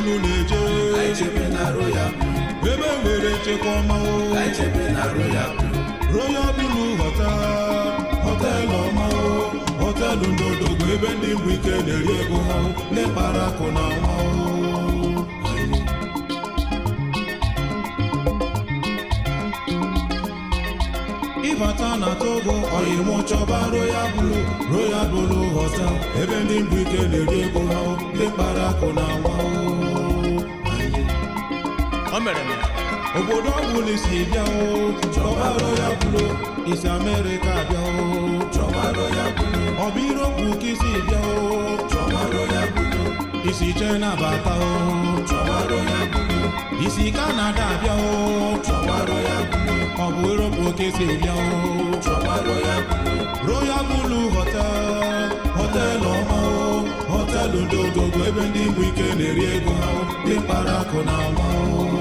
Unu na-eje? Ka anyị jebe na Royal Blue. Ebe nwere nchekwa ọma o. Ka anyị jebe na Royal Blue. Royal Blue Hotel, họtelụ ọma o, họtelụ ndị odogwu, ebe ndị mbụ ike na-eri ego ha o, ndị kpara akụ na nwa o. Ịbata na Togo, ọyịmụ, chọba Royal Blue, Royal Blue Hotel, ebe ndị mbụ ike na-eri ego ha o, ndị kpara akụ na nwa o. O mere mere. Obodo ọbụla isi bịa o, chọba Royal Blue. Isi Amerịka bịa o, Chọba Royal Blue. Ọ bụ Europe ka isi bịa o, Chọba Royal Blue. Isi China bata o, Chọba Royal Blue. Isi Canada bịa o, Chọba Royal Blue. Ọ bụ Europe ka isi bịa o, Chọba Royal Blue. Royal Blue Hotel, họtelụ ọma o, họtelụ ndị odogwu, ebe ndị mbụ ike na-eri ego ha o, ndị mkpara akụ na nwa o.